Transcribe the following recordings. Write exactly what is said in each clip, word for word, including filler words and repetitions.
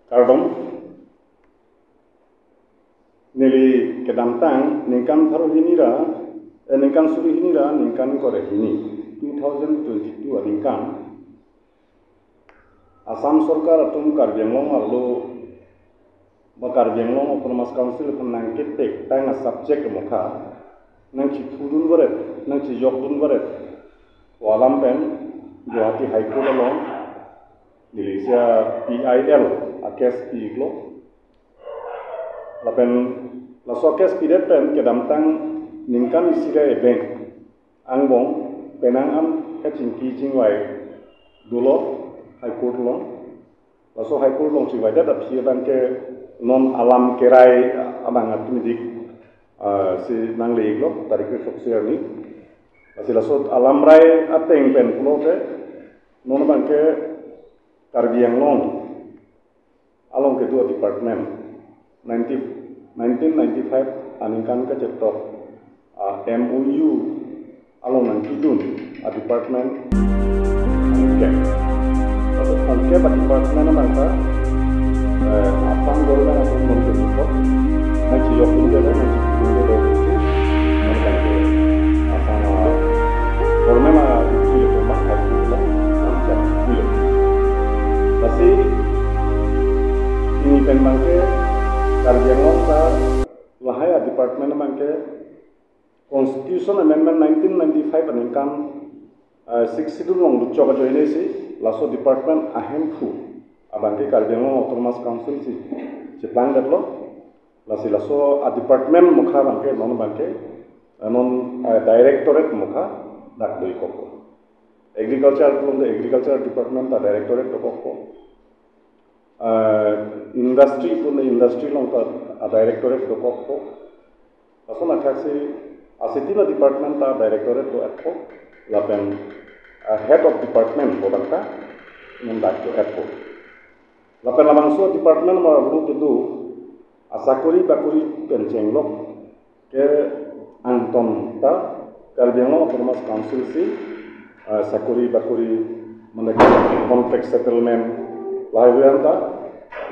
Kardom. Neli kedamtang ningkan pharo hini ra, eh, ningkan suri hini ra ningkan kre hini, two thousand twenty-two aningkan Assam Sorkar atum Karbi Anglong arlo ba Karbi Anglong Autonomous Council aphan nangketek tang a-subject mokha nangchithudun varet, nangchijokdun varet pu alam pen Guwahati High Court along neli isi a-P I L a-case pi-iklo. Lapen laso a-case pidet pen kedamtang ningkan isi ra ebeng angbong penang an kachingki chingvai dolo High Court along. Laso High Court along chingvaidet aphi abangke non alam kerai abang atum dik, ah, si nangle-iklo tarik kre-throksi arni. Lasi laso alam rai ateng pen pulote non abangke Karbi Anglong along kedo a-department nineteen, nineteen ninety-five aningkan kachetok a-M O U along nangkedun a-department thomkep. Laso thomkep a-department amangta, eh, Assam government atum non kedo apot nangchijokdunde lo, nangchijokdunde lo, nangchijokdunde lo. Assam, ah, government a-isi lo, cuma High Court lo, nangchijokdunde lo. Lasi pini pen abangke Karbi Anglong ta lahai a-department abangke Constitution Amendment nineteen ninety-five aningkan, eh, Sixth Schedule along luchok ajoine si laso department ahemphu abangke Karbi Anglong Autonomous Council si cheplangdetlo. Lasi laso a-department mokha abangke non abangke, eh, non, eh, directorate mokha dak do-ikkokpo. Agriculture pulote agriculture department ta directorate dokokpo. Eh, industry pulote industry along ta a-directorate dokokpo. Lason athaksi asitin a-department ta directorate do-etpo. Lapen, eh, head of department pu abangta non dak do-etpo. Lapen labangso department mar abang kedo asakori bakori pen chenglok ke angton ta Karbi Anglong Autonomous Council si, eh, sakori bakori mane contract settlement lahai-hui an ta,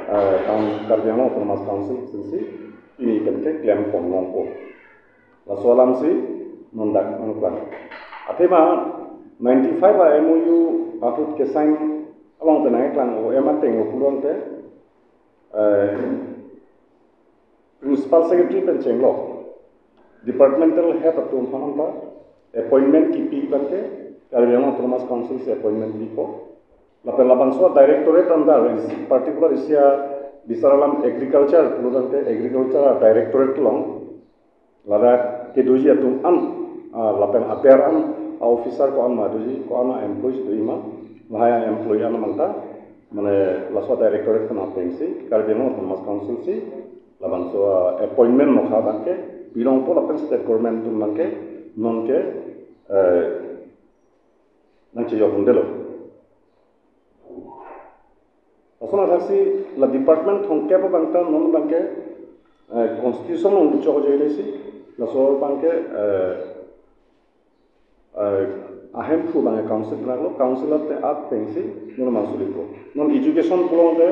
eh, tang Karbi Anglong Autonomous Council si pini pen keklem ponlongpo. Laso alam si non dak nangklang. Athema ninety-five a-M O U ahut ke-sign along pen nangklang o ema teng o pulote, eh, Principal Secretary pen chenglok departmental head atum aphan ta appointment kipi abangke Karbi Anglong Autonomous Council si appointment pipo. Lapen labangso directorate under isi, particular isi a-bisar alam agriculture pulote agriculture directorate along ladak kedoji atum an, ah, lapen aber an, a-officer ko-an ma doji, ko-an a-employees doji ma, lahai a-employee an amangta mane laso directorate pen atengsi Karbi Anglong Autonomous Council si labangso, ah, appointment mokha abangke pilongpo lapen state government atum abangke nonke, eh, nangchejokdundelo. Lason athaksi la department thomkep abangta non abangke, eh, constitution along luchok ajoine si laso abangke, eh, eh, ahemphu abangke council penanglo, council at atengsi non mangsulipo. Non education pulote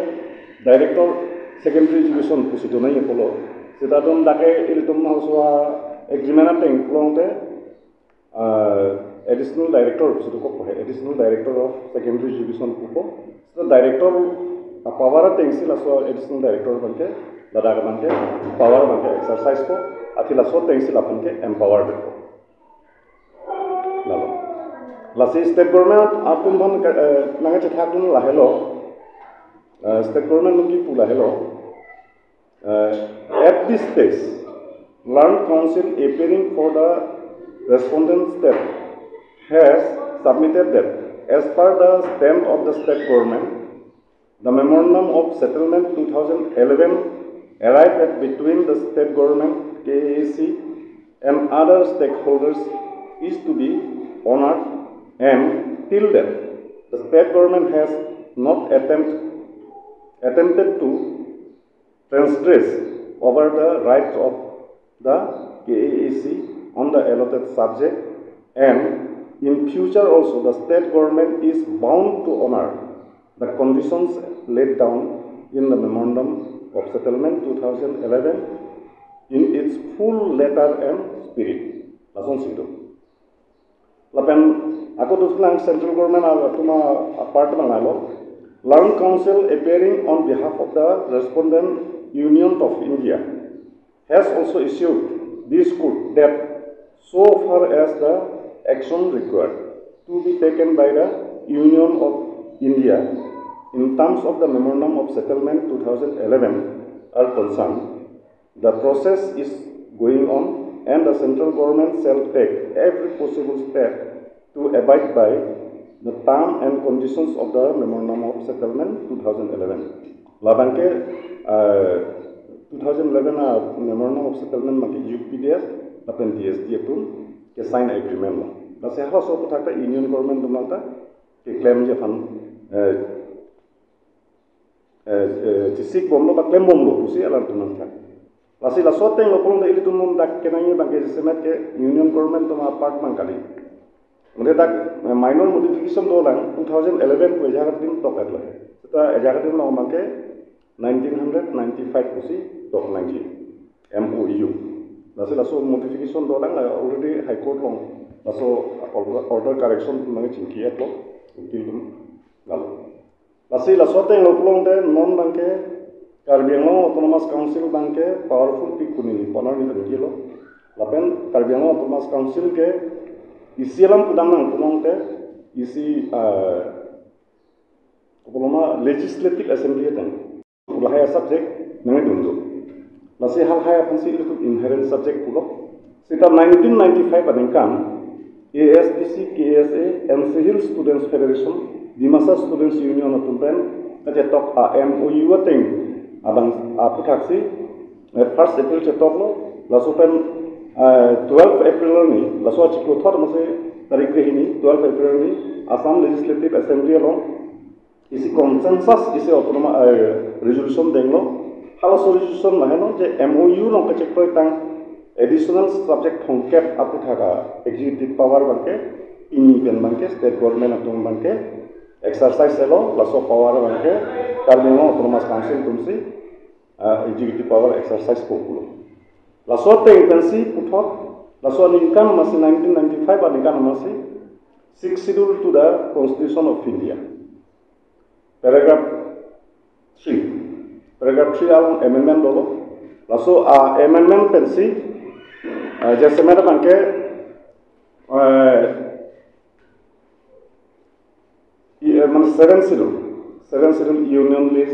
director secondary education pusi donai pulo. Seta don dak ke ilitum laso a-agreement ateng pulote, ah, additional director pusi dokokpo he, additional director of secondary education pupo. So director a-power atengsi laso additional director abangke, ladak abangke power abangke exercise po, athi laso atengsi lapu ke empowered po. Lalo. Lasi state government atum aphan ke, eh, nangkachethakdun lahelo. Eh, state government atum kipu lahelo. Uh, at this stage, Learned Counsel, appearing for the respondent state, has submitted that, as per the stand of the state government, the memorandum of settlement two thousand eleven arrived at between the state government, K A A C, and other stakeholders is to be honored, and till that, the state government has not attempt, attempted to transgress over the rights of the K A A C on the allotted subject, and in future also the state government is bound to honor the conditions laid down in the Memorandum of Settlement two thousand eleven in its full letter and spirit. Lasonsi do. Lapen ako duslang central government atum apart mangalo, Learned Counsel appearing on behalf of the Respondent Union of India has also issued this court that so far as the action required to be taken by the Union of India in terms of the Memorandum of Settlement two thousand eleven are concerned, the process is going on and the central government shall take every possible step to abide by the term and conditions of the Memorandum of Settlement two thousand eleven. Labangke, uh, two thousand eleven a Memorandum of Settlement mate U P D S lapen D S D atum ke sign agreement lo. Lasi halaso aphuthak ta Union Government atum ta keklemji aphan, eh, eh, eh, chesik bomlo ba klem bomlo pusi alanglitum nangklang. Lasi laso ateng lo pulote ilitum non dak kenangji abangke jasemet ke Union Government atum apart mang kali. Mate dak, eh, minor modification dolang two thousand eleven pu ejaga adim tok-et lo. Seta ejaga adim lo abangke nineteen hundred ninety-five pusi tok nangji M O U. Lasi laso modification dolang, la already High Court along laso order, order correction pu nangchingki-et lo, ukil atum lalo. Lasi laso ateng lo pulote non abangke Karbi Anglong Autonomous Council abangke powerful pi ko neli pu arni tangkilo. Lapen Karbi Anglong Autonomous Council ke isi alam pudam nang pulote isi, ah, kopiloma Legislative Assembly ateng. Lahai subject nangdun do. Lasi halahai aphansi ilitum inherent subject pulo. Seta nineteen ninety-five aningkan A S D C, K S A, N C Hill Students Federation, Dimasa Students Union atum pen kachetok a M O U ateng abang aphuthaksi, eh, first April chetok lo, laso pen, eh, twelve April arni, laso achiklo thot masi tarik ke hini, twelve April arni, Assam Legislative Assembly along isi consensus isi autonomous, eh, resolution denglo. Halaso resolution lahelo je M O U along kachekroitang additional subject thomkep aphuthak a executive power abangke pini pen abangke state government atum abangke exercise lo, laso power abangke Karbi Anglong Autonomous Council atumsi, ah, executive power exercise ko pulo. Laso ateng pensi puthot, laso aningkan masi nineteen ninety-five aningkan masi Sixth Schedule to the Constitution of India. Paragraph three. Paragraph three along amendment dolo. Laso, ah, amendment pensi, ah, jasemet abangke, eh, i, eh, mane seven schedule. Seven schedule union list,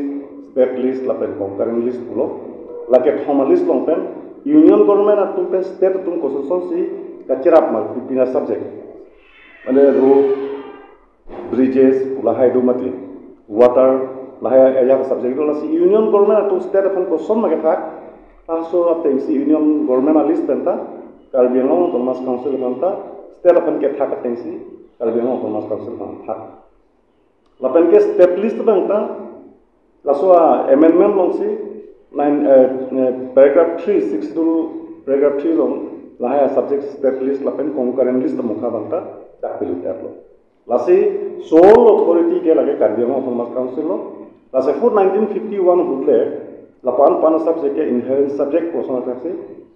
state list, lapen concurrent list pulo. Lake thom a list along pen, union government atum pen state atum kosonsi kacherap ma pipina subject. Mane road, bridges, lahai do mati, water, lahai ajak subject do, lasi union government atum state aphan koson ma kethak, laso atengsi union government a list pen ta, Karbi Anglong Autonomous Council aphan ta, state aphan kethak atengsi, Karbi Anglong Autonomous Council aphan thak. Lapen ke state list abang ta, laso a amendment alongsi, nine, eh, eh, paragraph three, Sixth Schedule paragraph three along, lahai subject state list lapen concurrent list amokha abang ta, dak pilut etlo. Lasi sole authority ke lake Karbi Anglong Autonomous Council lo. Lasi four nineteen fifty-one ahut le lapu-an pu-an subject ke inherent subject koson athak si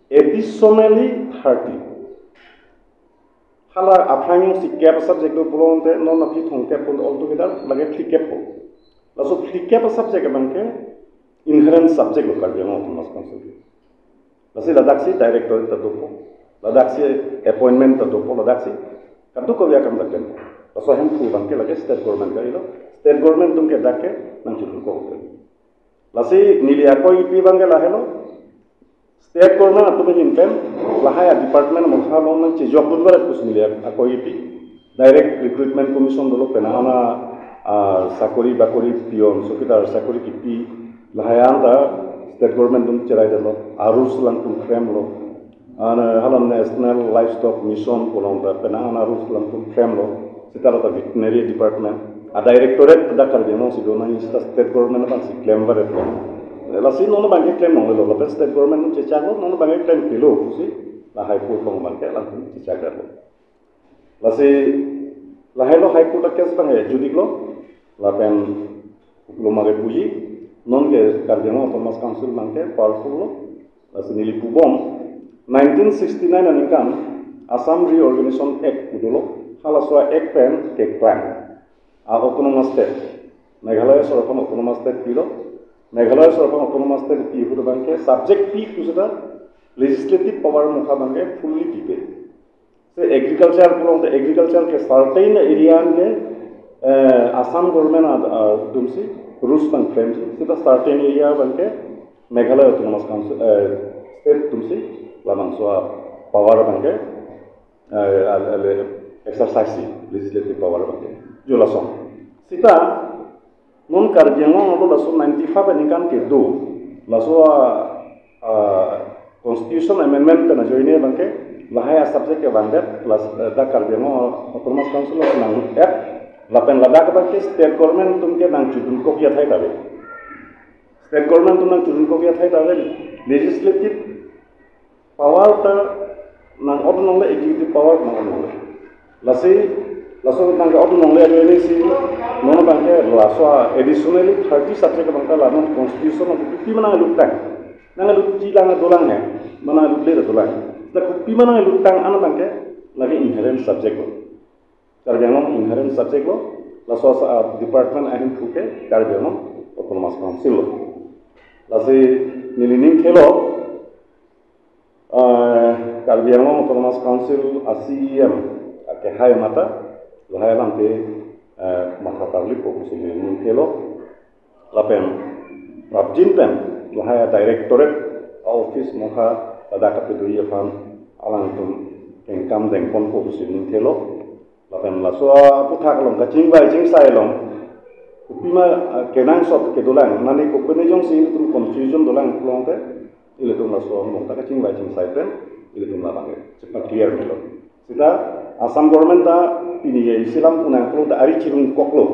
additionally thirty. Hala aphrang jongsi kep subject do pulote non aphi thomkep pon altogether lake phlikep po. Laso phlikep subject abangke inherent subject lo Karbi Anglong Autonomous Council. Lasi ladaksi directorate ta dopo, ladaksi appointment ta dopo, ladaksi kadokave akam ta klem. Laso ahemphu abangke lake state government ka-ilo, state government atum ke dak ke nangchulun ko. Lasi neli ako ipi abangke lahelo, state government atum ahin pen lahai a department mokha along nangchejokdun varet pusi neli ako ipi. Direct Recruitment Commission dolo, penang an a, ah, sakori bakori, peon, chowkidar sakori kipi, lahai an ta state government atum cherai detlo, a rules alangtum klemlo. An, eh, hala National Livestock Mission pu along ta penang an a rules alangtum klemlo. Seta la ta veterinary department a directorate dak Karbi Anglong si do nangji, seta state government abangsi klem varetlo. Lasi non abangke klem longlelo, lapen state government atum chechaklo, non abangke klem pilo pusi la High Court along abangke alangtum chechak detlo. Lasi lahelo High Court a case abang he judiklo, lapen kopiloma ke puji, Non ke Karbi Anglong Autonomous Council abangke powerful lo. Lasi neli pubom, nineteen sixty-nine aningkan Assam Reorganization Act pu dolo, halaso a-act pen keklang a-autonomous state, Meghalaya sorkar aphan autonomous state pilo. Meghalaya sorkar aphan autonomous state pi ahut abangke subject pi pu seta legislative power mukha abangke fully pipe. Se agriculture pulote agriculture ke certain area ke, eh, Assam government ad-, atumsi rules nangframe si, seta certain area abangke Meghalaya Autonomous Council, eh, state atumsi labangso a-power abangke, eh, al-, al-, exercise si, legislative power abangke. Jo lason. Seta non Karbi Anglong arlo laso ninety-five aningkan kedo, laso a, a, constitution amendment pen ajoine abangke lahai a-subject kevangdet, las, eh, dak Karbi Anglong Autonomous Council laso nang-et, lapen ladak abangke state government atum ke nangchedun kok athai ta ave. State government atum nangchedun kok athai ta ave. Legislative power ta nang-ot longle, executive power nang-ot longle. Lasi, laso nang-ot longle ajoine si, non abangke laso additionally thirty subject abangke la non constitution of kopi ma nangluttang. Nanglutji lang dolang he, ma nanglutle dolang. Na kopi ma nangluttang an abangke lake inherent subject lo. Karbi Anglong inherent subject lo, laso asa, ah, department ahin puke Karbi Anglong Autonomous Council lo. Lasi neli ning thelo, ah, Karbi Anglong Autonomous Council a-C E M akehai mate, lahai alamthe, eh, matha tarlipo pusi neli ning thelo. Lapen prapjin pen lahai a-directorate a-office mukha ladak kapedoji aphan alangtum kengkam dengponpo pusi ning thelo. Lapen laso aputhak along kachingvai chingsai along kopima, ah, kenangsot kedolang, mane kopine jongsi ilitum confusion dolang pulote, ilitum laso along ta kachingvai chingsai pen ilitum labang chepa-clear melo. Seta Assam government ta pini ke isi alam pu nangklo ta ari chirungkoklo.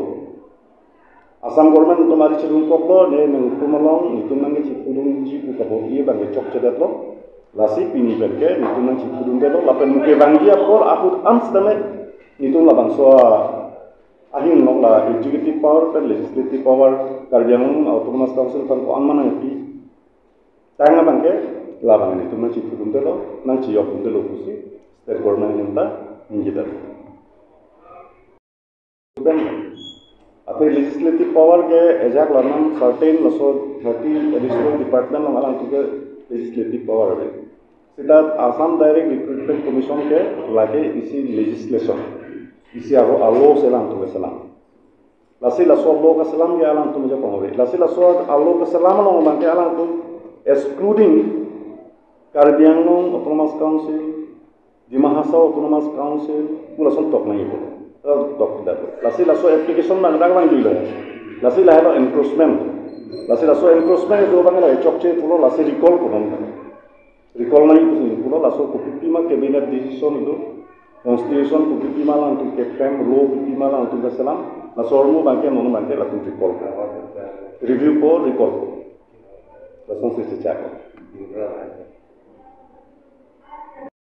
Assam government atum ari chirungkoklo, ne nangtum along netum nangkechipudunji pu kabor-i abangke chokchedetlo. Lasi pini penke netum nangchipudundetlo, lapen muke vangji apor ahut an setame netum labangso ahin nok la executive power pen legislative power Karbi Anglong Autonomous Council aphan ko-an ma nangpi tang abangke labang netum nangchipudundetlo, nangchiyokdundetlo pusi state government ahin ta ningjedetlo. Athe legislative power ke ajak la non certain laso thirty additional department along alangtum ke legislative power ave. Seta Assam Direct Recruitment Commission ke lake isi legislation, isi aro a-law si alangtum keselam. Lasi laso a-law keselam ke alangtum ajakong ave. Lasi laso a-law keselam along abangke alangtum excluding Karbi Anglong Autonomous Council, Dima Hasao Autonomous Council, pu lason tok nangji pu. Eh, tok dak. Lasi laso application abang dak abang dilo. Lasi lahelo encroachment. Lasi laso encroachment itu abang lahelo chokche pulo, lasi recall punon. Recall nangji pusi pulo, laso kopipima cabinet decision itu, constitution kopipima alangtum keframe, law kopipima alangtum keselam, laso ahormu abangke non abangke latum recall. Review po, recall po. Lasonsi chechak.